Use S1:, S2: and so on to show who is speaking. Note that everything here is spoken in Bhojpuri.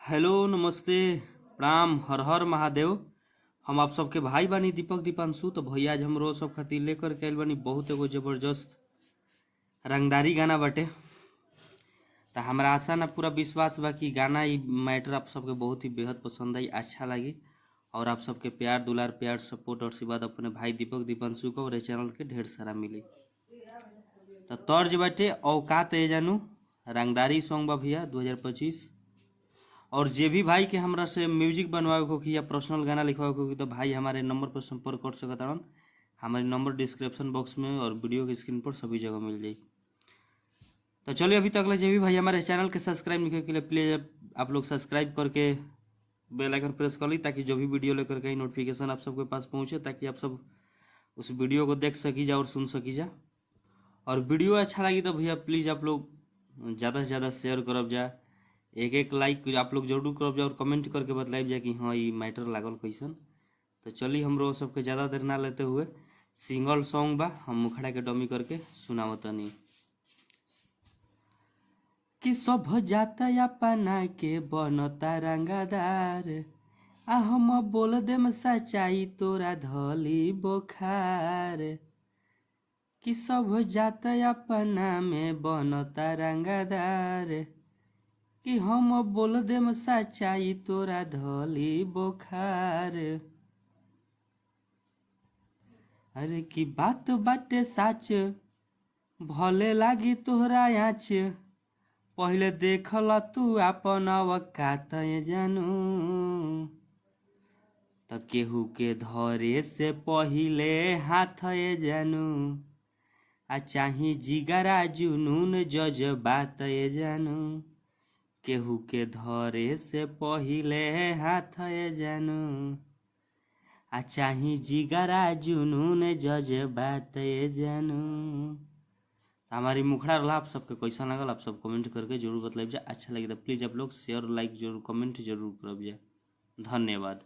S1: हेलो नमस्ते प्रणाम हर हर महादेव। हम आप सबके भाई बानी दीपक दीपांशु। तो भैया आज हम रोज सब खातिर लेकर के आइल बानी बहुत एगो जबरदस्त रंगदारी गाना बाटे। तो हमरा आशा ना पूरा विश्वास बा कि गाना ई मैटर आप सबके बहुत ही बेहद पसंद आई, अच्छा लगी और आप सबके प्यार दुलार प्यार सपोर्ट और आशीर्वाद अपने भाई दीपक दीपांशु को और चैनल के ढेर सारा मिली। तो तर्ज बाटे औकात ए जानू रंगदारी सॉन्ग बा भैया 2025। और जे भी भाई के हमरा से म्यूजिक बनवावे को या पर्सनल गाना लिखवावे को तो भाई हमारे नंबर पर संपर्क कर सकत हन। हमारे नंबर डिस्क्रिप्शन बॉक्स में और वीडियो के स्क्रीन पर सभी जगह मिल जाई। तो चलिए अभी तक जे भी भाई हमारे चैनल के सब्सक्राइब नहीं के लिए प्लीज आप लोग सब्सक्राइब करके बेल आइकन प्रेस कर ली ताकि जो भी वीडियो लेकर के नोटिफिकेशन आप सबके पास पहुँचे, ताकि आप सब उस वीडियो को देख सकी जा और सुन सकी जा। और वीडियो अच्छा लगी तो भैया प्लीज़ आप लोग ज़्यादा से ज़्यादा शेयर करब जा, एक एक लाइक आप लोग जरूर करब जा और कमेंट करके बतलाइब जा कि हाँ ये मैटर लागल कैसन। तो चलिए हमरो सबके ज़्यादा देर ना लेते हुए सिंगल सॉन्ग बा हम मुखड़ा के डमी करके सुनावतनी कि सब जाता अपना के बनता रंगादार, आ हम बोल देम सच्चाई तोरा धली बोखार। कि सब जाता अपना में बनता रंगादार, कि हम बोल देम सच्चाई तोरा धली बोखार। अरे की बात बाटे साच भले लागी तोहरा आँच, पहले देखल तू आपन अवकात जानू। त केहू के धरे से पहिले हाथ जानू, आ चाही जिगरा जुनून जज्बात जानू। केहू के धरे से पहिले हाथ जानू, आ चाही जिगरा जुनून जज्बात जानू। हमारी मुखड़ा रहा आप सबके कैसा लगल आप सब कमेंट करके जरूर बतलाइब जा। अच्छा लगे तो प्लीज़ आप लोग शेयर लाइक जरूर कमेंट जरूर करब जा। धन्यवाद।